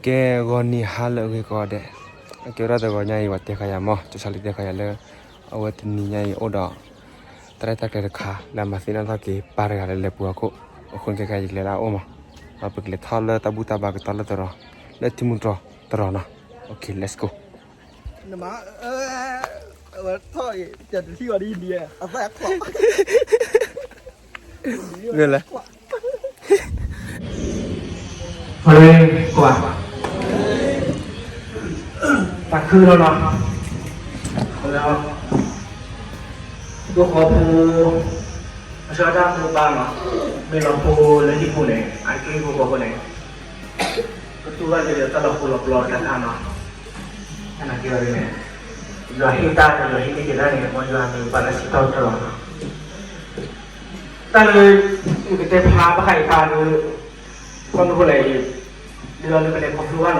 ကဲ ဂီၤနံၤဟါလၢအဂ့ၤကိးဂၤဒဲး, အကဲဝဲဒၣ်တဂီၤညါအံၤ ပှၤတဲဃာ်ယၤမး, ကၠီဆါလံတဲဃာ်ယၤလၢ အဝဲတနံၤညါအံၤအိၣ်ဒီး တၢ်ရဲၣ်တၢ်ကျဲၤတခါ လၢအမၤသ့ၣ်နီၣ်ထီၣ်က့ၤပၢ်တဂၤလၢလဲၤပူၤအခိၣ်, အဃိန့ၣ်ခဲကနံၣ်အံၤ ယကလဲၤလၢအအိၣ်မး, ဒီးပကလဲၤထီၣ်လၢတၢ်ဘူၣ်တၢ်ဘါကတီၤလၢတရီၤ, လၢထံမူတရီၤတရီၤနီၤ, OK let's go. နမါ, အဝဲထီၣ်အံၤ တထံၣ်ဝဲဒ်အံၤ, အသၣ်ခွး, မ့ၢ်လဲၣ်, ပှၤ, ပှၤခုလီၤနီၤ, လၢ, ဒိၣ်ဃီဖိ, အဆၢတၢ်ဖိပၢ်နီၤ, မ့ၢ်လီၤဖိလၢဟံၣ်ပူၤန့ၣ် အက့ၢ်ဖိဃီဖိန့ၣ် ကတူၢ်ဘၣ်က့ၤဒီးတၢ်လီၤဖိလီၤပျီတခါခါနီၤ, နာ်က့ၤအီၤန့ၣ်, ယွၤဟ့ၣ်တၢ်ဒီးယွၤဟ့ၣ်န့ၢ်က့ၤတၢ်န့ၣ် မ်ယွၤမ့ၢ်ပှၤလၢဆံးတီၢ်တၢ်လီၤနီၤ, တၢ်လၢ, ယကတဲဖျါဘၣ်ဃးယပၢ်ဒီး, ခီဖျိလၢအံၤ, ဒ်သိးလၢပလဲၤခီဖျိဘၣ်နီၤ,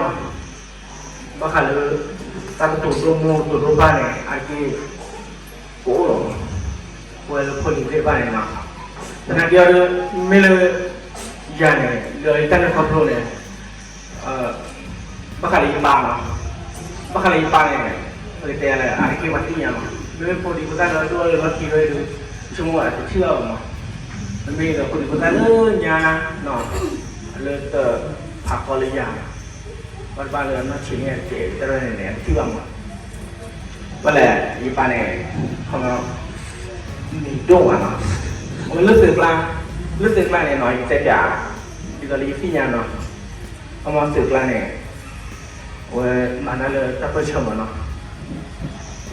ဘၣ်ဃးလၢ, တၢ်ကတိၤဒိၣ်မိၢ်ကတိၤဒိၣ်ပၢ်န့ၣ် အက့ၢ်, ကအိၣ်လီၤ, ပဝဲလၢဖိလံၤသ့ၣ်တဖၣ်န့ၣ်နီၤ, သနာ်က့အီၤဒီး, မ့ၢ်လၢ, ယၤန့ၣ် လၢယတၢ်လဲၤခီဖျိန့ၣ် ဘၣ်ဃးလၢယပၢ်နီၤ, ဘၣ်ဃးလၢယပၢ်န့ၣ်, ပကတဲလၢ အတက့ၢ်ပှၤသ့ၣ်ညါမး, မ့မ့ၢ်ဖိဒံဖိသၣ်လၢဒိၣ်အီၣ်လၢလီၢ်ခံဝဲဒီး, ဆိကမိၣ်ဝဲတထံၣ်ဘၣ်မး, မ့မ့ၢ်ဒီးဖိဒံဖိသၣ်လၢညါ, လၢတ, ဖးကီလၢယၤ, ပှၤတဘၣ်လၢအနီၢ်ဆံးန့ၣ် အတကဲတရၢၢ်န့ၣ်န့ၣ် အတထံၣ်ဘၣ်မး, ဘၣ်လဲၣ် ယပၢ်န့ၣ်, ခီ, မံၤဒိၣ်ဘၣ်နီၤ, အဝဲလၢသုးကျါ, လၢသုးကျါန့ၣ်နီၤ ယတဲပျး, ဒ်သိးလၢယသ့ၣ်ညါနီၤ, ခီမီသုးကျါန့ၣ်, အဝဲမၤတၢ်လၢတၢ်ပၢၢ်ဆၢမးနီ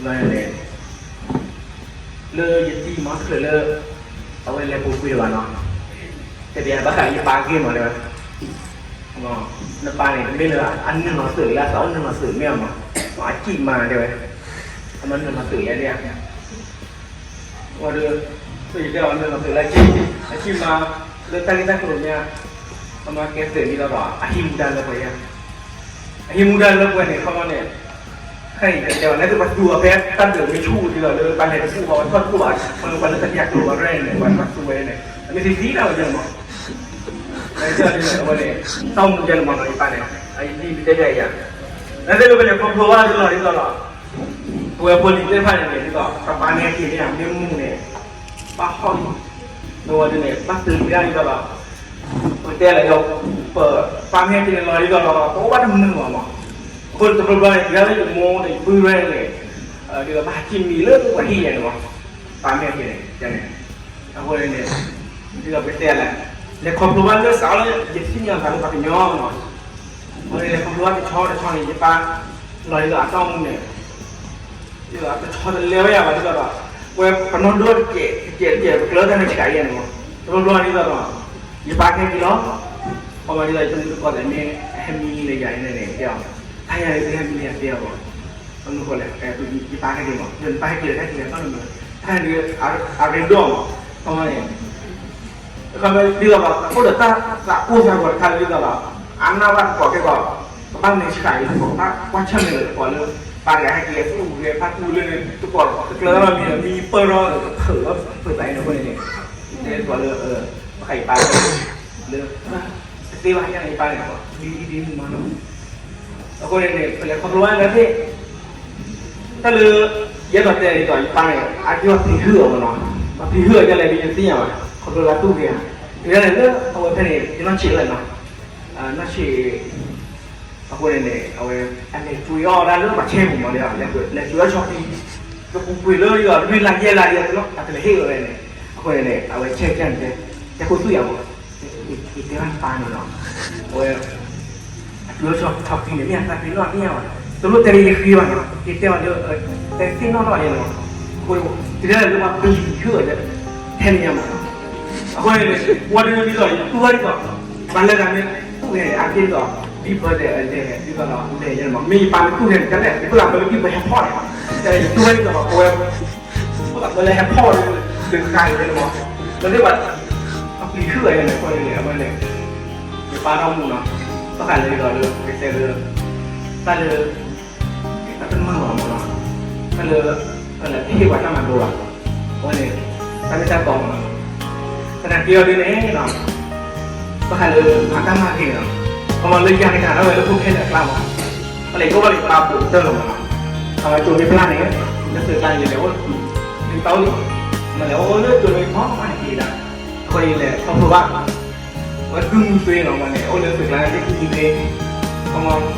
ၤ, န့ၣ်, လၢယတံၤမၤချုးလၢ, အဝဲလဲၤပူၤကွံာ်တဘၣ်နီၤ, တဲပျးဘၣ်ဃးယပၢ်အဂ့ၢ်မးတဲဝဲ, နပၢ်န့ၣ် မ့ၢ်လၢအနုာ်လီၤသုးလၢအသးအိၣ်နုာ်လီၤသုးမ့ၢ်အီၤမး, အစံၣ်မၤတဲဝဲ, အမၤနုာ်လီၤသုးလဲၣ်ဒ်, ဝဲဒီး, ယတဲအီၤနုာ်လီၤသုးလၢအစံၣ်, အစံၣ်မၤ, လၢတၢ်ဂ့ၢ်တၢ်ကျိၤမ့ၢ်ဧါ, အမၤကဲသုးဒ်သိးဒီး အဟံးမူဒါလၢပှဲၤယါ, အဟံးမူဒါလၢပှဲၤန့ၣ် ခီမီန့ၣ် ခဲအံၤတဲဝဲ လၢသုပှၤသူအီၤဖဲတၢ်ဒုးမ့ၢ်ဆူၣ်ဒ်သိးလၢပှၤလဲၤတပူၤဃီ ပှၤထီၣ်တပူၤဘၣ်, ပှၤလၢတၢ်ပၠးကျိၤဘၣ်ရဲၣ်န့ၣ် ပှၤတပှၤသူဝဲန့ၣ် အမ့ၢ်သံသံတၢ်ဝဲယဲၢ်မး, အဝဲန့ၣ် တၢ်အိၣ်မူယဲၢ်န့ၣ်မးနီၤ ယပၢ်န့ၣ် အယံၤပတဲယၤယၤ, နသ့ၣ်လၢပလဲၤခီဖျိဘၣ်ဒ်သိးဒ်သိးလီၤ, ပဝဲဖိလံၤသ့ၣ်တဖၣ်န့ၣ်န့ၣ် ဒ်သိး ပပၢ်မ့ၢ်ဟဲက့ၤန့ၣ် မ့ၢ်မူန့ၣ် ဘၣ်ဟီၣ်လံ, ဒီးဝဲဒၣ်န့ၣ် ဘၣ်တုၤလံဒၣ်ဒ်သိးလီၤ, ပတဲလၢ ပပၢ်မ့ၢ်ဟဲက့ၤန့ၣ်လီၤဒ်သိးလီၤ ပအိၣ်ဘၣ်တမုာ်ဘၣ်မး, အဃိတဘျီဘျီန့ၣ် တုၤဒၣ်လၢယမိၢ်ဒီးယပုၢ်ရဲၣ်န့ၣ် ဒ်သိးဘၣ်ဟးကံၣ်မံၤလၢပှၤဟံၣ်ယဲၢ်န့ၣ်မး, ပၢ်မ့ၢ်ဟဲက့ၤန့ၣ် န့ၣ်, အဃိန့ၣ်န့ၣ် ဒ်သိးပတဲလၢ လဲၤခီဖျိဘၣ်လၢစးလၢ ယသ့ၣ်ညါသးလၢပှၤကညီမး, အဃိန့ၣ် လဲၤခီဖျိဘၣ်တဆီတဆီန့ၣ် ယပၢ် လီၤဒ်သိးအတၢ်အိၣ်မူန့ၣ် ဒ်သိးတဆီတလဲဝဲယၤဘၣ်ဒ်သိးဒီး ပဝဲပနီၢ်ဒိၣ်တကဲးတကဲးတကဲး ပကျၢၢ်တၢ်န့ၣ်ဆံးယဲၢ်န့ၣ်မး, တဘျီဘျီဒ်သိးဒီး ယပၢ်ဟဲက့ၤလီၤ, ခီမီဒ်သိးယတမုၢ်တကိးသ့ၣ်မ့ၢ်ဟဲမံလၢယၤအံၤန့ၣ်န့ၣ် တဲအီၤ, တၢ်ယၤန့ၣ် တဟဲမံလၢယၤတဲအီၤမး, အမုၢ်ဃိလဲၣ် ယပၢ်ဟဲက့ၤမး ယပၢ်ဟဲက့ၤလၢတၢ်က့ၤလၢတၢ်မုၢ်, တၢ်ဟဲက့ၤအရ့ဒိၣ်မး, ခီမီန့ၣ် ခီမီဒ်သိးဒီး အိၣ်ဒီးတၢ်သးအိၣ်သးဂီၤတခါဒ်သိးဒီး အနၢ်ဘၣ်တကိးကဲကီး ကဘၣ်မ့ၢ်ဆံးအံၤ ကဘၣ်ကွၢ်ဆၢၣ်မဲာ်လၢတကိးလၢ ပၢ်တဂၤဟဲက့ၤသူၣ်ဂဲၤဖးသူၣ်လၢန့ၣ် တကိးတကျၢၤထီၣ်မံၤ မံပၢၢ်ထီၣ် ကဖုးလီၤဖုးသးအံၤန့ၣ်အဃိန့ၣ်န့ၣ် တဲတကိးလၢ ဘၣ်ဃးယပၢ်လၢ လၢ တသ့ဘၣ်ယၤန့ၣ်ယပၢ်န့ၣ် ဒ်အံၤဒ်မုၢ်မးနီၤ အဃိန့ၣ်န့ၣ် ပလဲၤခီဖျိဘၣ်လၢသ့ၣ် တၢ်လၢ ယဲသိးတဲဒ်သိးယပၢ်န့ၣ် အက့ၢ်ပှၤပျံၤဟုၣ်အီၤမးနီၤ ပှၤပျံၤဟုၣ်အီၤဒ်လဲၣ်ဒ်ယသ့ၣ်ညါဘၣ် ခီဖျိလၢသူၣ်ဂ့ၤဧါ တဂၤန့ၣ်လၢအဝဲဖဲန့ၣ် ယနီၢ်ဆံးလၢနီၤ နီၢ်ဆံး အဃိန့ၣ်န့ၣ် အဝဲ အလဲၤကွံာ်အီၣ်ဒၣ်လၢပှၤဆဲပူၤမးလၢ လဲၤကွံာ်အီၣ်ဆီဖံ ကပူၤကွံာ်လၢယွၤလွံၢ်လါယဲၢ်လါဒ်သိးနီၤ အတလဲၤဟ့ၣ်ဝဲန့ၣ် အဃိန့ၣ်န့ၣ် အဝဲဆဲကဲန့ၣ် တဲခိၣ်သူၣ်ယၤမး ယတဲဘၣ်နပၢ်န့ၣ်လီၤ အဝဲ အတုၤလီၤဆီဖံန့ၣ် မ့ၢ်အသးပ့ၤနီၣ်သ့ၣ်ညါဘၣ် တလိၣ်တဲလၢယဃ့ဘၣ်နီၤ ယတဲအီၤလၢ တဲသ့ၣ်နီၣ်ထီၣ်ယဲၢ်လီၤ အဃိ တုၤဒၣ်လဲာ်လၢပှၤပျံၤဟုၣ်အီၤ ထဲန့ၣ်ညါမး အဃိန့ၣ် ဝဲဒၣ်ဒ်သိး ယတူၢ်ဘၣ်ဒ်သိး ပှၤလၢဂၤမ့ၢ်တူၢ်ဂဲၤန့ၣ် အက့ၢ်ဒ်သိး ဘံၣ်ပၢၢ်ဒဲးလဲၣ် ဒ်သိးဒီးလဲၤယဲၢ်မး မ့ၢ်ယပၢ်မ့ၢ်တူၢ်ဂဲၤန့ၣ် တၢ်လဲၣ် ယတူၢ်ဘၣ်ပှၤလၢဘံၣ်ပၢၢ်ဟဲဖီၣ်န့ၣ် ယတူၢ်ဘၣ်ဒ်သိးပဝဲ ဖိသၣ်ဖိလၢဟဲဖီၣ်ဒီး တခါအံၤလၢမး လၢဒ်ပှၤ အပျံၤဟုၣ်အီၤန့ၣ် အဃိန့ၣ် အဝဲန့ၣ် ယပၢ်ထီၣ်မူနီၤ ဘၣ်ဃးလၢဒ်သိးလၢ ကတဲလၢ တၢ်လၢ တၢ်တမုာ်ဘၣ်မးနီၤ တၢ်လၢ တၢ်လၢတဟ့ၣ်ပှၤတၢ်မၤလိဘၣ် အဝဲန့ၣ် တၢ်မ့ၢ်တၢ်တီမးနီၤ သနာ်က့အီၤဒ်န့ၣ်နီၤ ဘၣ်ဃးလၢမၤတၢ်မၤဂ့ၤနီၤ ခီ မ့ၢ်လၢယၤတဂၤဒၣ်ဝဲလၢဖိခဲလၢာ်အကျါမး, အလဲၤအိၣ်ဘၣ်လၢယပၢ်ပူၤကတၢၢ်လီၤမးနီၤ, အဝဲကၠိမ့ၢ်ပျၢ်န့ၣ် လၢသုးကျါန့ၣ် ယလဲၤအိၣ် နံၣ်သီလံ, မ့ၢ်လဲၤအိၣ်လၢကၠိမ့ၢ်ဖီမးန့ၣ်က့ၤဒၣ်, အဃိန့ၣ်ယလဲၤခီဖျိဘၣ် အဝဲကုၢ်မုၢ်သွ့နီၤမးန့ၣ် အိၣ်လၢသုးကျါန့ၣ် ကုၢ်မုၢ်သွ့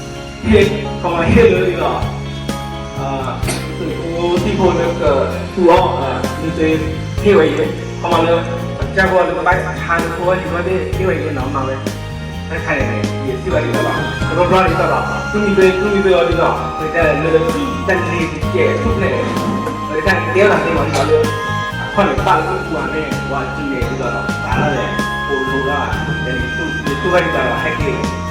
ခီမး ဟ့ၣ် ခီမးဟ့ၣ်လၢဒ်သိး သုးဖိသံၣ်ဖိလၢကသူအီၤ မုၢ်သွ့ဟ့ၣ်ဝဲအံၤ, ခီမးလၢ ကၢ်ဖိလၢကဘၣ်ဟးလၢဖိဝဲလံၤဝဲသ့ၣ်ဟ့ၣ်ဝဲအံၤနီၤ မၤဝဲ တခါန့ၣ် ယစံးဘၣ်ဒ်သိးလီၤ, တဘျီဘျီဒ်သိးလီၤ ကုၢ်မုၢ်သွ့ ကုၢ်မုၢ်သွ့အီၤဒ်သိး ပတဲလၢ တၢ်လ့တကဲးထူၣ်ဖျဲးန့ၣ် ပကတဲလၢတၢ်သ့မးဒ်သိးလၢ အခီၣ်န့ၣ် ပာ်လၢအိၣ်ပူၤဧါန့ၣ် ပှၤကံၤန့ၣ်ဒ်သိးလီၤ ပာ်လီၤလဲၣ် အိၣ်လိၤလီၤ ယသူၣ်ဘၣ်ဒ်သိးလီၤ ဟဲက့ၤ အတ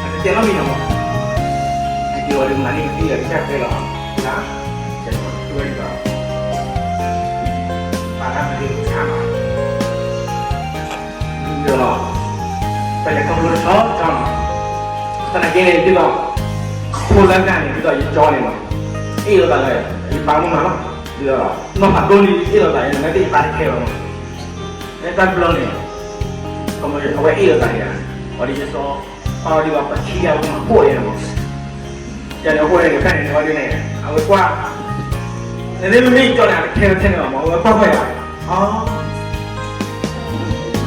တဲလီၤမံၤနီၤမး ဟဲက့ၤဝဲဒ်မနုၤန့ၣ် ကံၤအီၤကစၢ်တဲလီၤ ဒ်သိး ကဲသူၣ်ဘၣ်ဒ်သိး ပာ်တၢ်မၤဒ်ဆါနီၤ ဒ်သိးလီၤ ပလဲၤခီဖျိတဆီဆီနီၤ သနာ်က့န့ၣ်ဒ်သိး ဖိလၢအဂၤန့ၣ် ဒ်သိးယကၠီန့ၣ်နီၤ အ့ၣ်လိာ်သးလၢ ယပၢ်မုၢ်မးလီၤ ဒ်သိးလီၤ နီၢ်ဖးဒိၣ်လံအ့ၣ်လိာ်သးယဲန့ၣ် မ့ၢ်တယပၢ်တခဲလီၤနီၤ မ့ၢ်တၢ်တဘျီန့ၣ် အဝဲအ့ၣ်လိာ်သးယဲ အီၤဒ်ယစီ အီၤဒ်သိးပခံဂၤဝဲမၤပိာ်ယဲနီၤ ယန့ၣ်အဃိန့ၣ် တခါန့ၣ်ဝဲဒ်န့ၣ် အဝဲကွၢ် နမ့ၢ်မ့ၢ်ယကၠီန့ၣ် အတခဲလၢခဲန့ၣ်လီၤမး အဝဲကွၢ်ကွၢ်ယၤ အ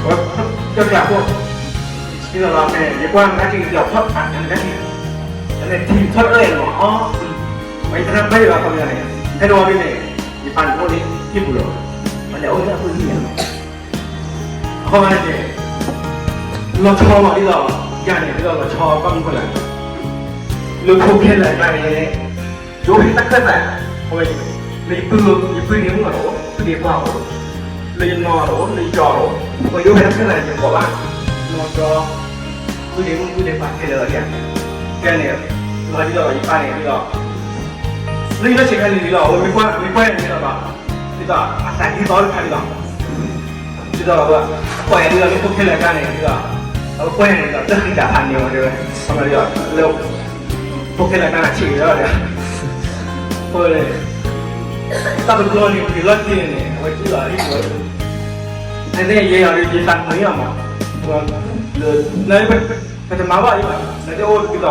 ဝဲ ကၢ်ကျးဖိ ဒ်သိးလီၤ မ့ၢ် ယကွၢ်နကၣ်ထံကၠီထီၣ် နကၣ်ထံ နထံထီၣ်တၢ်အဲၣ်မး အီၤ ဝဲယတနၢ်ပၢၢ်ယၤခီပညီန့ၣ် ဖဲတဝီဒ်န့ၣ် ယပၢ်န့ၣ်အိၣ်လၢဟံၣ်ပူၤလီၤ ပှၤလဲၤအိၣ်လၢအပူၤလံ အဃိန့ၣ် လီၤဆီမးဒ်သိး ယၤန့ၣ် ဒ်သိးလီၤဆီဘၣ်မနုၤဃိလဲၣ် လၢဖိခဲလၢာ်အကျါန့ၣ် ယအိၣ်ဖဲတၢ်ခၢၣ်သး အဝဲ လၢယပုၢ် ယပုၢ်ဒ့မုၣ်အီၤတအိၣ် ပုၢ်ဒ့ပှၢ်အီၤတအိၣ် လၢယနီၢ်အီၤတအိၣ် လၢယကၠီအီၤတအိၣ် အဝဲယအိၣ်ဖဲတၢ်ခၢၣ်သးန့ၣ် ယကိးဘၣ် နီၢ်ကၠီ ပုၢ်ဒ့မုၣ် ပုၢ်ဒ့ပှၢ်ခဲလၢာ်လီၤဒ် ခဲန့ၣ် လီၤဒ်သိးယပၢ်န့ၣ်ဒ်သိး လၢယနီၢ်ဆံးခါန့ၣ်ဒ်သိး အဝဲမ့ၢ်ကွၢ် မ့ၢ်ကွၢ်န့ၣ်ဒ်သိး ဒ်သိးအသးဒ်သိးတခါဒ်သိး ဒ်သိး အကွၢ်ယၤဒ်သိးလၢဖိခဲလၢာ်အကျါန့ၣ်ဒ်သိး အဝဲကွၢ်ယၤန့ၣ်ဒ်သိး တၢ်ဃံတၢ်ဖးန့ၣ်ဝဲတဲဝဲ လၢ ဖိခဲလၢာ်အကျါန့ၣ်ဆံးဝဲဒၣ် အဃိန့ၣ် တၢ်တဘျီန့ၣ် ပက့ၤလီၢ်ခံန့ၣ် အဝဲစံၣ်လီၤဟံၣ်ဝဲ နသ့ၣ်ယဲအီၤဒ်ယသးမုာ်အီၤမး လၢ ပတမၤဘၣ်အံၤဘၣ် နသ့ၣ်အိၣ်ဒ်သိးဒီး က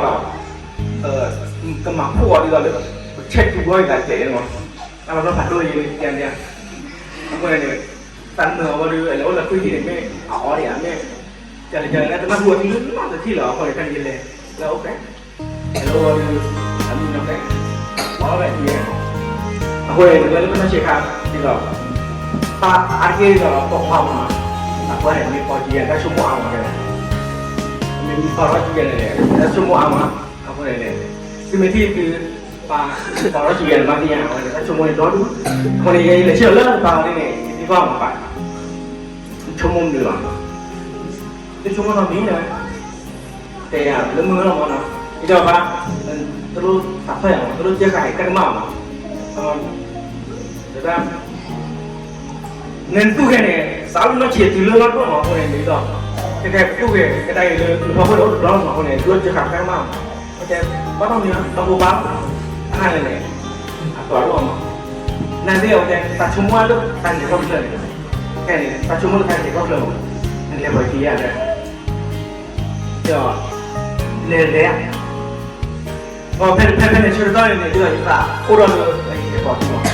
မၤဖှိၣ်အီၤဒ်သိးလၢ ပဆဲးတူၢ်ဘီယသးကဲးအီၤမး တၢ်လီၤပျီဖးဒိၣ်ယဲန့ၣ် အဃိန့ၣ် သးမုာ်အီၤဝဲဒ် လဲၤအိၣ်လၢခွံထံၣ်န့ၣ် မ့ၢ်အအီၤဒံးဧါ မ့ၢ် ကလဲၤကလဲၤလၢတနၢ်ဟူအီၤဒ်လၢနီၢ်တထံၣ်လီၤ အဃိန့ၣ် တၢ်န့ၣ်ယလဲၤ လၢအအိၣ်ဖဲ လဲၤအိၣ်ဝဲဒ် အမံၤနီၤဖဲ ပှၤဝဲဒ် အဃိန့ၣ် လၢလၢပနီၢ်ဆံးခါ ဒ်သိး ပၢ်အါတက့ၢ်ဒ်သိးဒီးပိာ်ခွါမး အပှၤန့ၣ် မ့ၢ်ပိာ်ကံယဲၢ် တၢ်ဆိကမိၣ်အါမးတဲဝဲ မ့ၢ်မံပၢ်ထီၣ်ကံယဲၢ်န့ၣ် တၢ်ဆိကမိၣ်အါမး အဃိန့ၣ် သုမ့ၢ်ထံၣ်သု ပၢ်ပၢ်ထီၣ်ကံယဲၢ်န့ၣ် မၤသ့ၣ်ညါ အဝဲန့ၣ် တၢ်ဆိကမိၣ်န့ၣ်ဒီဒူၣ် အဃိန့ၣ် ယဲယလဲၤဆံၣ်လီၤလၢပၢ်အီၤဒ်န့ၣ် ယသံကွၢ်မးပၢ် ဆိကမိၣ်မနုၤလီၤ သုဆိကမိၣ်နီတမံၤန့ၣ် တဲယၤလၢမုၢ်လီၤမးနီၤ ယတဲဘၣ် တလိၣ်သးထီၣ်ယၤမး တလိၣ်ကဲဃာ်ဟဲတၢ်ကမၣ်မး တဒၣ် နသူၣ်ဂဲၤန့ၣ် စးလၢနီၢ်ဆံးတုၤလၢလီၢ်ဒိၣ်မးအဃိန့ၣ် ဒ်သိး ကဲကဲပသူၣ်ဂဲၤ ကဲတၢ်အံၤလၢလီၢ်ဖီခိၣ်န့ၣ်အိၣ်တဘျီမးအဃိန့ၣ် တလိၣ်ကဲဃာ်တၢ်ကမၣ်မး အတဲ ဘၣ်ထီၣ်မံၤလီၤ တၢ်ဟိဘါ တၢ်ဟါန့ၣ်န့ၣ် အသွၤဒိၣ်မး နသ့ၣ်အဝဲတဲ တၢ်ဆိကမိၣ်လၢတၢ်လဲၤထီၣ်ဖျၢၣ်န့ၣ် ခဲန့ၣ် တၢ်ဆိကမိၣ်လၢတၢ်လဲၤထီၣ်ဖျၢၣ်မး နလဲၤပှၤခံဂၤလဲၣ် ဒီး လဲၤလဲၤ ဖဲဖဲဖဲန့ၣ် ဆၢကတီၢ်န့ၣ်န့ၣ် ဒ်သိးယသးအိၣ်ထီၣ်လၢ ယလဲၤပိာ်ခံမး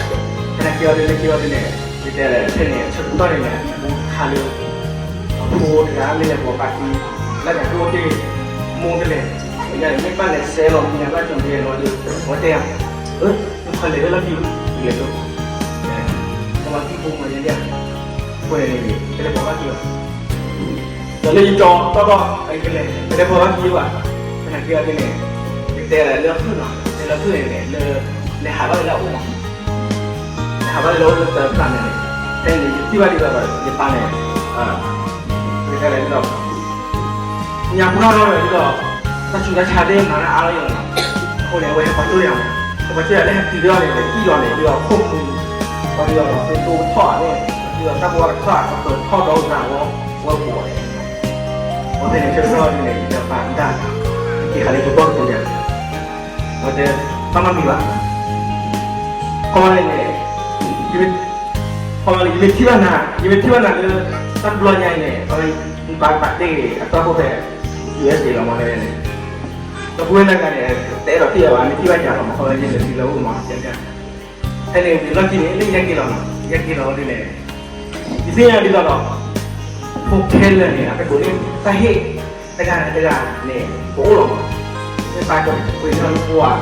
ဖဲန့ၣ်က့ၤအီၤဒ်လဲၤက့ၤအီၤဒ်န့ၣ် ယတဲလဲၣ် ဖဲန့ၣ် ဆၢကတီၢ်န့ၣ်န့ၣ် အဘူးခါလၢ အဖိတဂၤမ့ၢ်လဲၤပိာ်ပှၤခံ လၢတၢ်ဒိၣ်တ့ၢ် မိၢ်တလဲၤ ယၤန့ၣ် မ့ၢ်ဘၣ်လဲၤစဲလီၤ မ့ၢ်ဘၣ်ကၠီၤမ့ၢ်လဲၤလီၤဒ် အဝဲတဲယၤ အၢ နခီလဲၤလၢလီၢ်ခံ လဲၤလၢ ကမၤသံဖိမၤယဲဒ် အဃိန့ၣ် ကလဲၤပိာ်ဘၣ်ခံလီၤ ဒီးလၢယကၠီတီၢ်ထီၣ် အကလဲၤ ကလဲၤပိာ်ဘၣ်ခံဘၣ် သနာ်က့အီၤဒ်န့ၣ် ယတဲလၢဖုၣ်နီၤ တဲလၢဖုၣ်န့ၣ်န့ၣ် လၢ လဲၤဟးဘၣ်လၢအအိၣ်မး လဲၤဟးဘၣ်လၢအအိၣ်လၢတၢ်ဖျါန့ၣ်န့ၣ် ဖဲန့ၣ် ယထံၣ်ဘၣ်ဒ်သိးဒီး ယပၢ်န့ၣ် ယတဲလၢဒ်သိး ညါပှၢ်ထီၣ်ဒီးဒ်သိး တၢ်ဆူးတၢ်ဆါသ့ၣ်မၤတၢ်အါလီၤယၤနီၤ အဃိန့ၣ် အဝဲဟဲပှၤတိၢ်ယၤမး ဟဲပှၤတိၢ်ယၤလၢဟဲတုၤဒီးန့ၣ် အံၣ်လီၤန့ၣ် ဒ်သိးခိၣ်မူ ဒီးဒ်သိးသိဖိထီၣ်န့ၣ် ဒ်သိးတၢ်ဖိတၢ်ခွါ အပၢၤထီၣ်ဒီးဂၤဝဲ ဝဲပှၤန့ၣ် ဝဲဖဲန့ၣ်ဆၢကတီၢ်ဒ်န့ၣ် ယတဲပၢ်တၢ် က့ၤဃာ်လၢယဘီၣ်တပူၤယၤ ဝဲတဲ ဘၣ်မၤမံၤဘၣ် ခီမီန့ၣ်န့ၣ် ခီမီန့ၣ် ယမ့ၢ်ထံၣ်ဘၣ်နၤ ယမ့ၢ်ထံၣ်ဘၣ်နၤလၢ တၢ်တဘျီညါအံၤန့ၣ် ခီမီ ယဘၣ်ပာ်တ့ၢ်အတၢ်အိၣ်ဖှိၣ်ဖဲ ယူၣ်အ့ၣ်စ့လီၤမးန့ၣ် ဒီပုၢ်ဝဲၢ်လၢဂၤန့ၣ် တအဲၣ်ဒိးဟ့ၣ်အီၤဘၣ်, မ့ၢ်ထံၣ်ဘၣ်ယၤလီၤမး, ခီဖျိလၢယလဲၤတုၤလၢအအိၣ်မး, ဖဲန့ၣ်ဝံၤလီၢ်ခံန့ၣ် လၢယဟဲက့ၤလီၤနီၤ, ယဟဲက့ၤလီၤဒ်န့ၣ်, ယသ့ၣ်ညါဒ်သိးဒီး ဖိခဲလၢာ်န့ၣ် အကဒိးန့ၢ်တၢ်ဟ့ၣ်တဂၤန့ၣ်တဂၤန့ၣ် ကအိၣ်လီၤမး, မ့ၢ်ပာ်ကပှ့ၤန့ၢ်အီၤလၢပှၤ,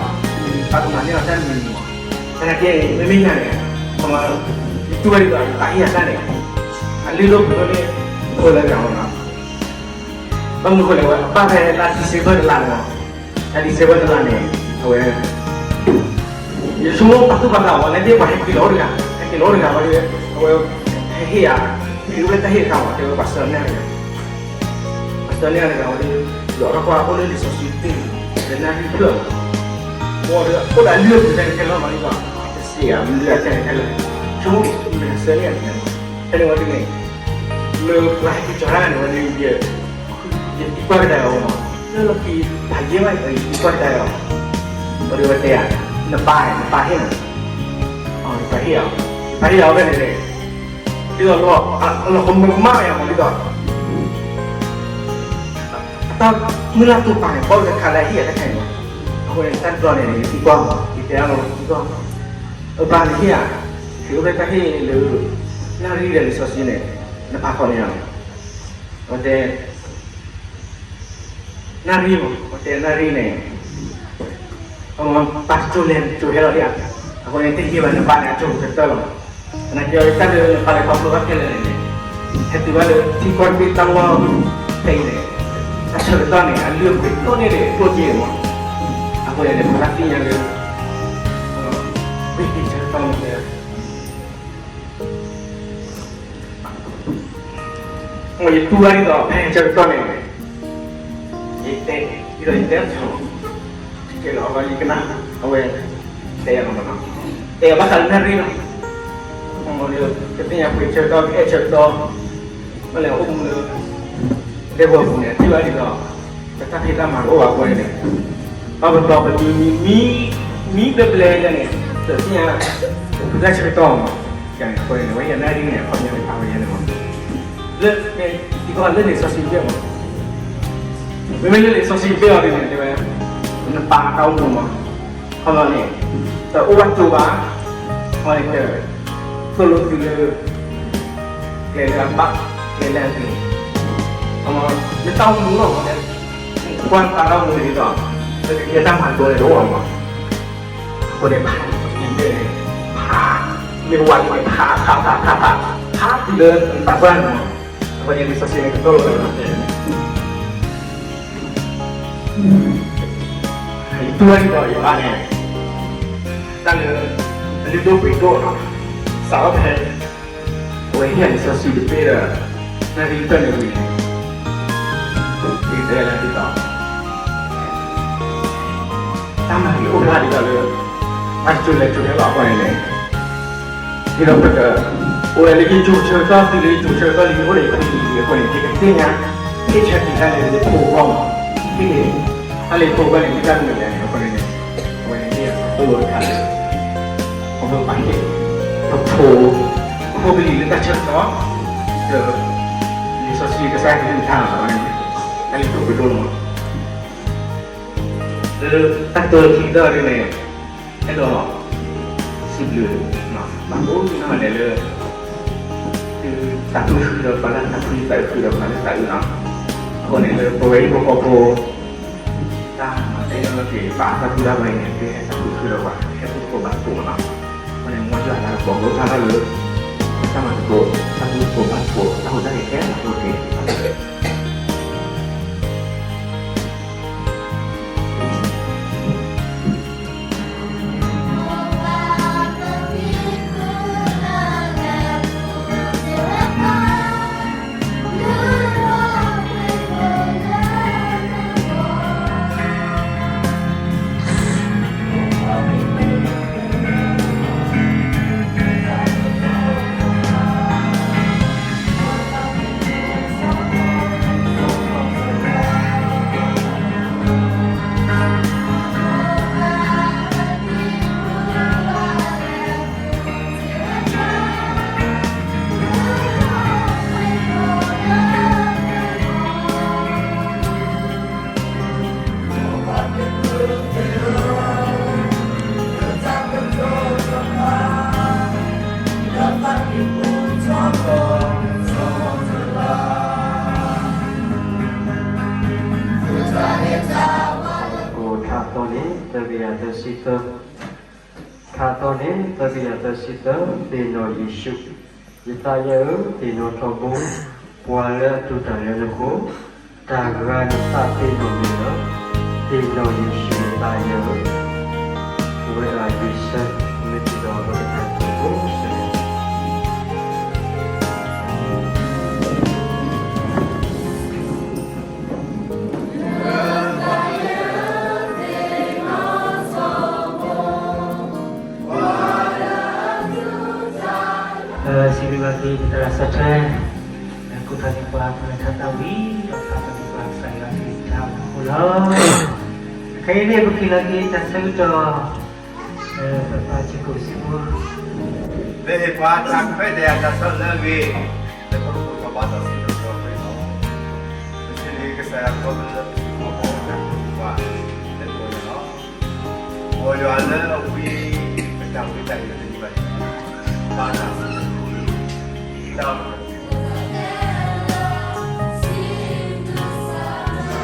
ပာ်ကမၤန့ၢ်အီၤတၢ်မံၤမံၤမး, သနာ်က့န့ၣ် မ့မ့ၢ်ယၤန့ၣ်, ယတူၢ်ဝဲဒ်သိး ယပာ်ဟ့ၣ်ယၤတၢ်န့ၣ်, အလုၢ်ဒိၣ်ပှ့ၤဒိၣ်န့ၢ် ဖိလၢဂၤမးနီၤ. ဘၣ်မနုၤဃိလဲၣ်, အဝဲအဘၣ်ဖဲလါ December တလါန့ၣ်မး, လါ December တလါန့ၣ် အဝဲ ယဆိကမိၣ်ပာ်သူၣ်ပာ်သးဝဲ လၢဒ်ပှၤဟဲက့ၤလီၤအိၣ်တဂၤ, ဟဲက့ၤလီၤအိၣ်တဂၤဝဲဒီး အဝဲ ဟဲဟ့ၣ်ယၤ, ဟ့ၣ်ဝဲတၢ်ဟ့ၣ်တခါမး, တဲဝဲပှၤဆှၢန့ၢ်တဂၤ, ပှၤဆှၢန့ၢ်တဂၤဝဲဒီး ယီၤထီၣ်ကွၢ်အိၣ်လၢလံာ်စီဆှံတ့ၢ်, လၢနၣ်ရံၣ်ဖျၢၣ်မး, အိၣ်ဒီး အိၣ်ဒီးအလုၢ်အပှ့ၤဖဲန့ၣ်ခဲလၢာ်မး, ဒ်သိးတစံးအလုၢ်အပှ့ၤခဲလၢာ်, ဆိကမိၣ်မ့ၢ်ဆှၢန့ၢ်ယၤတဂၤမး, ဖဲန့ၣ်ဝဲဒ်န့ၣ် လၢပှၤဟဲက့ၤကၠီၤတၢ်န့ၣ်ဝဲဒ် ယသံကွၢ်ကဒါအီၤမး, လၢလီၢ်ခံ ပာ်ယဲၢ်ဘၣ် ယသံကွၢ်ကဒါအီၤ, ဝဲဒ်ဝဲတဲယၤ, နပၢ်, နပၢ်ဟ့ၣ်နၤ, နပၢ်ဟ့ၣ်အီၤ, နပၢ်ဟ့ၣ်အီၤဖဲန့ၣ်န့ၣ်, ဒ်သိး အလီၤကမၢကမၣ်ယၤမးဒ်သိး အတၢ်မုၢ်လၢ်တိာ်ပာ်န့ၣ် ဘၣ်ဝဲတခါလၢအဟ့ၣ်ယၤတၢ်ခါအံၤမး, အဃိန့ၣ် တၢ်တဘျီန့ၣ် ယသံကွၢ်မး, ယတဲအီၤလီၤ သံကွၢ်, အပၢ်နဟ့ၣ်ယၤ, ဟ့ၣ်အိၣ်ဖဲတၢ်ဟ့ၣ်လၢ နၣ်ရံၣ်ဒီးလံာ်စီဆှံန့ၣ် နပာ်ဖီၣ်န့ၢ်ယၤလီၤ, ဝဲတဲ နၣ်ရံၣ်မး, ဝဲတဲနၣ်ရံၣ်န့ၣ် ပၢ်တကၠိလဲၤတကၠိဟဲလီၤဒံးဧါ, အဃိန့ၣ် တဟ့ၣ်ဘၣ်နပၢ်န့ၣ် အကၠိကတၢၢ်လီၤ, သနာ်က့အီၤ တၢ်လၢနပၢ်လဲၤခီဖျိဘၣ်ခဲလၢာ်န့ၣ်န့ၣ်, ဟဲတုၤဘၣ်လၢထံကီၢ်တဘ့ၣ်တၢ်လီၢ်ဖဲအံၤန့ၣ်, အဆၢကတီၢ်န့ၣ် အလုၢ်အပှ့ၤဒိၣ်န့ၢ်ဒံးကျိၣ်စ့န့ၣ်မး, အဃိန့ၣ် ပဘၣ်သ့ၣ်ညါလၢ ပဟ့ၣ်ဆၢကတီၢ်န့ၣ် ယတူၢ်ဘၣ်ဒ်သိး ဖဲဆၢကတီၢ်န့ၣ် ယတဲ, ဒ်သိးယတဲအီၤ, ကဲလီၤအီၤ ယကနၣ်, အဝဲ တဲယၤလီၤမးနီၤ, တဲယၤဘၣ်ဃးလၢနၣ်ရံၣ်လီၤ, ကသ့ၣ်ညါပှ့ၤဆၢကတီၢ် ကအဲၣ်ဆၢကတီၢ်, ဘၣ်လဲၤအိၣ်မူလၢ ဒဲကဝီၤပူၤန့ၣ် ထံၣ်ဘၣ်ဒ်သိး ပတၢ်ဖံးတၢ်မၤတအိၣ်ဘၣ်အဃိန့ၣ်, ဘၣ်ပတီၢ်ပတုၤမံၤ မံၤဘျဲဘျဲလဲၣ်န့ၣ် တသ့ၣ်ညါ ပတၢ်ဆၢကတီၢ်မး, အဃိန့ၣ် ဝဲယနၣ်ရံၣ်န့ၣ် အခီပညီန့ၣ် ပာ်ဝဲယဲန့ၣ်မး, လၢ သံကွၢ်လၢလံာ်စီဆှံတဘ့ၣ်မး, မ့မ့ၢ်လၢလံာ်စီဆှံတဘ့ၣ်အီၤဒ်န့ၣ် တဲဝဲ နပာ်တၢ်အိၣ်မူမး, ခီပညီန့ၣ် တအိၣ်ဘၣ်ကၠိဘၣ်, ခီပညီန့ၣ် သိၣ်လိသုလၢ ကျဲလၢအဘၣ် ကျဲလၢအဂ့ၤ, ခီပညီ နတၢ်အိၣ်မူလီၤမး, ကွၢ်နပာ်တၢ်အိၣ်မူန့ၣ်ဒ်သိး လၢကယဲၢ်တၢ်မၤလိန့ၣ်တအိၣ်ဘၣ်မး, အဃိန့ၣ် ဖးန့ၣ် ဖး မ့ၢ်ဝဲန့ၣ် ဖး ဖး ဖး ဖး ဖး ဖးတုၤလၢနသးပှၢ်န့ၣ်မး, အဃိန့ၣ် လံာ်စီဆှံန့ၣ် ကသိၣ်လိသးန့ၣ် ယတူၢ်ဘၣ်ဒ်သိးယပၢ်န့ၣ် တၢ်လၢ အလုၢ်ဒိၣ်ပှ့ၤဒိၣ်နီၤ, စးထီၣ်ဖဲ အဝဲဟ့ၣ်လံာ်စီဆှံတဘ့ၣ်ဒီး နၣ်ရံၣ်တဖျၢၣ်န့ၣ်ဝံၤန့ၣ် ယတဲလၢဒ်သိး တၢ်မၤဂ့ၤအိၣ်ဖျါဒ်သိးလၢ ပှၤတကၠိလဲၤကၠိဟဲလီၤအဃိန့ၣ်န့ၣ် ဒ်သိးပက အိၣ်ဝဲလၢယကၠိဆၢကတီၢ် တုၤလၢယကၠိဆၢကတီၢ်လံ ယအိၣ်ဒီးယဖိလံၤအဃိန့ၣ် ယကသ့ၣ်ညါ ဟ့ၣ်ဆၢက့ၤတၢ်လၢယဖိအဂီၢ်မး, ဟ့ၣ်က့ၤ တၢ်လၢယဖိအဂီၢ်န့ၣ် မ့ၢ်တၢ်မနုၤလဲၣ်န့ၣ် အဃိန့ၣ်န့ၣ် အဝဲန့ၣ်မ့ၢ်အသိၣ်လိတခါလၢ ပကဘၣ်ဟ့ၣ် ပဖိ ပဖိပလံၤလၢတၢ်ဆၢကတီၢ် ဒီး လံာ်စီဆှံကစၢ်ယွၤကလုၢ်ကထါန့ၣ် တၢ်လၢယဖိပဒိၣ်လီၤ. လၢတၢ်ကတိၤခံကတၢၢ်ဒ်န့ၣ် အဲၣ်ဒိး စံးဘျုး ဘၣ်ကိးဂၤဒဲးလၢ သုသးခုဃုာ်ဒီးပှၤလၢသးခု သးခုဒီးပှၤလၢသးအုးနီၤ, အဃိန့ၣ်လၢပဝဲဟံၣ်ဖိဃီဖိ တၢ်မၤသ့ၣ်နီၣ်က့ၤ ဘၣ်သးခုတၢ်ဘၣ်အံၤန့ၣ် သုဟဲသးခုဃုာ်ဒီးပှၤ ဟဲသးခုဘၣ်သကိးနီၤ, အဃိန့ၣ် မ်ယွၤလၢကပီၤကဖျါထီၣ်လၢ တၢ်မၤသကိး သးခုသကိးဘၣ်သကိး တၢ်ဟူးတၢ်ဂဲၤခဲလၢာ်အိၣ်တက့ၢ်. သၢကယၤသၢဆံသၢ, ခါသီန့ၣ် သၢကယၤသၢဆံသၢ, သ့ၣ်နီၣ်ယ့ၣ်ၡူး, ယသးယဲဧၢ, သ့ၣ်နီၣ်ထီဘိ, ပှၤလၢအတူၢ်တၢ်လၢနဃိ, တၢ်ဂၤနသးသ့ၣ်နီၣ်မ့ၢ်လၢ, သ့ၣ်နီၣ်ယ့ၣ်ၡူးယသးယဲဧၢ, ပဝဲဒၣ်ယ့ၣ်ၡူးမ့ၢ်တံၤဒီးအဝဲတခါကိးစဲး စံးဘျုးဘၣ်က့ၤပသရၣ်စီၤထွဲ, ကူၣ်ထီၣ်န့ၢ်ပှၤပတၢ်ဆၢထၢၣ်, ဒီးဖးဖီၣ်န့ၢ်ပှၤကစၢ်ယွၤကလုၢ်ကထါအဖီခိၣ်လီၤ. ခဲအံၤန့ၣ် ပက့ၤလီၤက့ၤတၢ်ဆၢကတီၢ်, ပပၢ်ဆံးကိၣ်စံးဘိ မ့ၢ်ပှၤတၢ်ခွဲးတၢ်ယာ်တၢ်ဆီတလဲအဂ့ၢ်, လၢပကဘါထီၣ်စံးထီၣ်ပတြၢၤအဃိလီၤ. ပစံးဘျုးကစၢ်ယွၤ ပှၤလၢပှဲၤလီၤ, မ်ယွၤ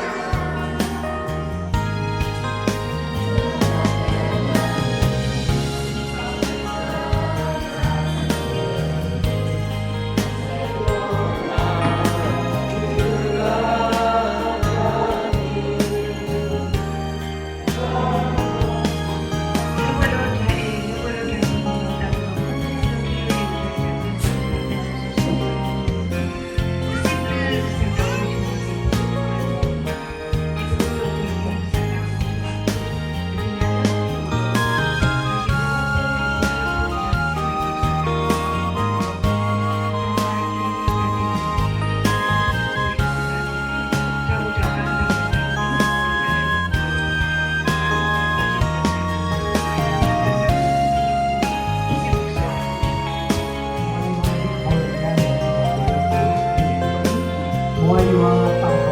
လၢအဝံပတၢ်ဝံတၢ်ယိးတနံၤဘၣ်န့ၣ်, ဘါထီၣ်စံးထီၣ်ပတြၢၤ မ်ယွၤပာ်ဖျါ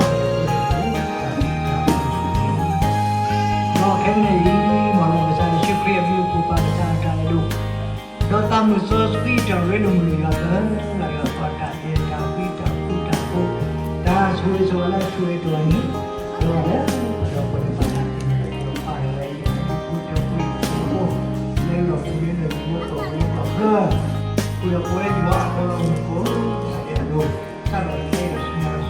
န့ၣ်, ဒီးခဲအံၤန့ၣ် မ်ကစၢ်ယ့ၣ်ၡူးခရံာ်အဘျုးအဖှိၣ် ပၢ်ကစၢ်အတၢ်အဲၣ်ဒိၣ်, ဒီးသးမုၣ်စီဆှံတၢ်ရ့လိာ်မုာ်လိာ်ယွၤသၢ, လၢယွၤပှၤတၢ်အဲၣ်တၢ်ကွံတၢ်ဃူတၢ်ဖိး, တၢ်ဆိၣ်ဂ့ၤဆိၣ်ဝါလၢအဆိၣ်ဂ့ၤတဂၤန့ၣ်, ဒီးလၢပဒီပုၢ်ဝဲၢ်သ့ၣ်တဖၣ်န့ၣ်, ဒီးပၢ်ဝဲအံၤ အဃူတၢ်ဖိးအံၤဖိ, လၢလီၢ်ပူၤန့ၣ် လၢပဝဲပှၤဝဲပှၤဃၢ, ဃုာ်ဒီးပဝဲယွၤအသီလီၤမူခိၣ်, အဒဲအဒိ, စးထီၣ်လၢကဲဒီးဆူညါဆိ, က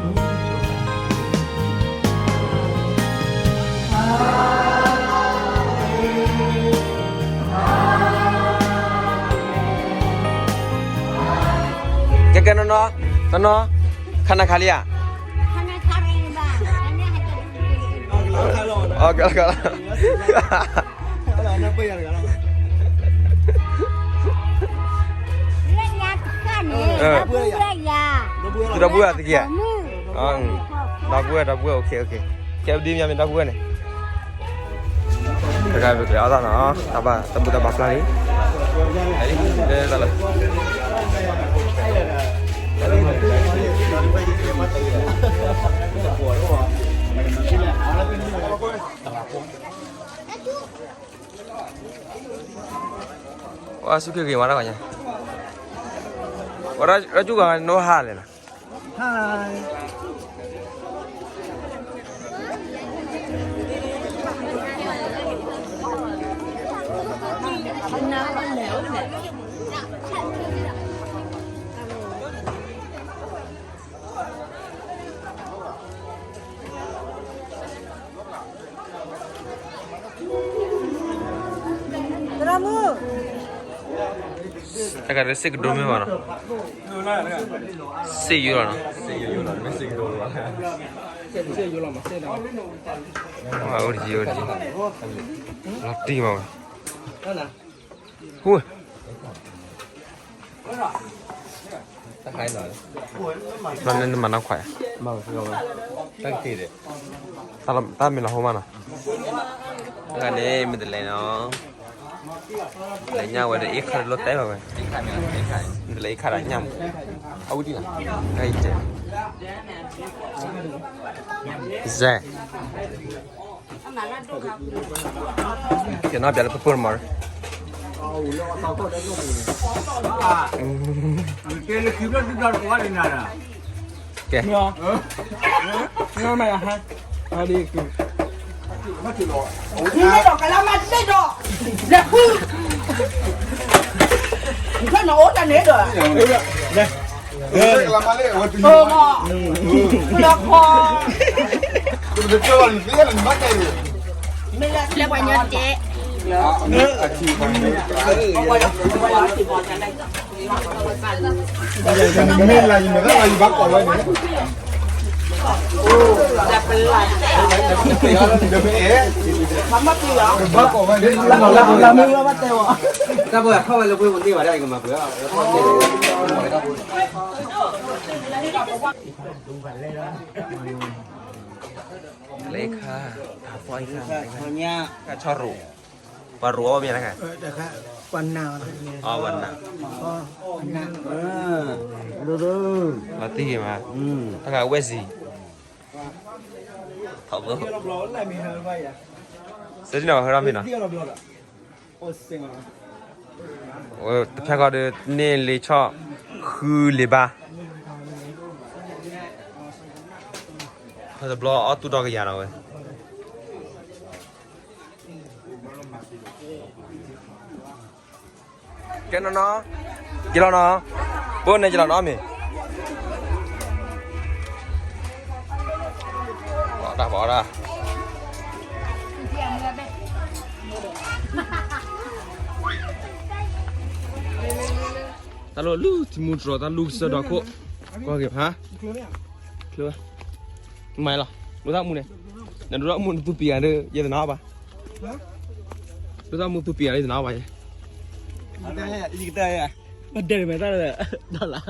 ဲကဲနီၢ်နီၢ်, နီၢ်နီၢ်, ခါနၤခါလံဧါ, အကလီကလီ, သုဒီပုၢ်ဝဲၢ်သက့ဧါ, ဒီပုၢ်ဝဲၢ် ဒီပုၢ်ဝဲၢ်, ကဲဒ်မ့ၢ်မ့ၢ်ဒီပုၢ်ဝဲၢ်န့ၣ်, တဂၤပကလဲၤအီၣ်သးနီၤ, တၢ်ဘၣ်တၢ်ဘူၣ်တၢ်ဘါဖျါလံ, လၢ ဝဲဆူၣ်က့ၤဂ့ၤမးတၢ်ဂီၤညါ, ဝဲဒၣ်ကၠူဂၤနိဟါလဲၣ်နီၤ, ဟါ တဂၤလၢစ့ၢ်ကဒိမ့ၢ်ဘၣ်နီၤ, စ့ၢ်ယိလီၤနီၤ, အိၣ်တယံၤအိၣ်တယံၤ, လီၤတံၢ်မးဝဲ, ဟူ တၢ်ခါအံၤလီၤ, နမၤနီၢ်ခွါ, တၢ်ကတ့ၢ်ဒီး, တၢ်မ့ၢ်လီၤဟိမးနီၤ, တၢ်ခါန့ၣ် မ့ၢ်တလဲၤနီၤ, လဲၤညၣ်ဝဲဒီး အ့ၣ်ခါတလိၣ်တဲဘၣ်ဝဲ, မ့ၢ်တလဲၤအ့ၣ်ခါဒီးညၣ်မး, အဝံတံၢ်လီၤ, တၢ်အံၤတဲ, ကဲနီၢ်ပျးလၢပပၢၢ်မး, ကဲ, ကဲ, မ့ၢ်အီၤ, မ့ၢ်အီၤ, မ့ၢ်အီၤ, နမ့ၢ်ဒီးကလါမ့ၢ်တ့ၢ်ဒီး, လဲၤဃု, နထၢနအိၣ်တၢ်န့ၣ်ဒီး, လၢခီ, မ့ၢ်လၢပှၤညီတဲ, မ့ၢ်လၢယမဲာ်သၣ်လၢယဘၣ်ကိးဝဲန့ၣ်, ဘၣ်ကိးဝဲန့ၣ်, လၢမ့ၢ်ဝဲဘၣ်တဲဝဲ, တၢ်ပှၤခီၣ်ဝဲလၢပှ့ၤပူၤန့ၢ်ဘၣ်ဒၣ်အံၤကမၤပှဲၤအီၤ, လၢခါ, ဖီခါ, ဆီရူ, ပှၤရူအီၣ်မ့ၢ်လၢခါ, ပှၤနး, ပှၤနး, လီၤတံၢ်မး, တၢ်ခါဝဲၢ်စံ, ထီဘိ, စဲဒ်နီၤဟဲထီၣ်မ့ၢ်နီၤ, တဖျၢၣ်ဃီဒီး န့ၢ်လ့ဆီၣ်, ဃုလ့ဘါ, ဖဲတဘျီအီၣ်တူၢ်ဒီကယၤနီၤဝဲ ကဲနီၤနီၤ, က့ၤလီၤနီၤ, ဘိန့ၣ်က့ၤလီၤနီၤမ့ၢ်, ပှၤအီၣ်တၢ်, ပှၤအီၣ်တၢ်, တၢ်လိၣ်လူၤထံမူတြီၤ တၢ်လူၤကစၢၢ်ဒီခိၣ်, ကွၢ်က့ၤဖး, ချၢ, မၤလီၤ, ဒိၣ်တၢ်မူန့ၣ်, နဒိၣ်တၢ်မူနသူပံၤဂၤဒီး ယတနာ်အီၣ်ဘၣ် ဒိၣ်တၢ်မူသူပံၤဂၤလၢယတနာ်အီၣ်ဘၣ်ယဲ, ယကတဲ, ပဒဲးမဲာ်တၢ်လၢ, ဒီလါ,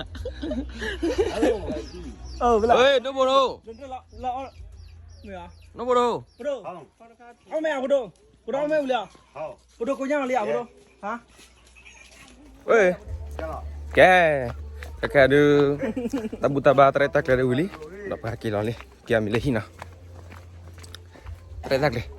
ဒိၣ်ဘိၣ်ဒိၣ်, ဒိၣ်ဘိၣ်ဒိၣ်, အီၣ်မ့ၢ်အဖိဒိၣ်, ဖိဒိၣ်အီၣ်မ့ၢ်ဝံၤလံ, ဖိဒိၣ်ကိညါလံအဖိဒိၣ်, ကဲ, ကဲဒုး, တၢ်ဘူၣ်တၢ်ဘါတရဲၣ်တၢ်ကျဲၤဒုးဝံၤလံ, ဒီးပှၤက့ၤလီၤလံ, က့ၤအမံၤလၢဟံၣ်နီၤ, တရဲၣ်တၢ်ကျဲၤ,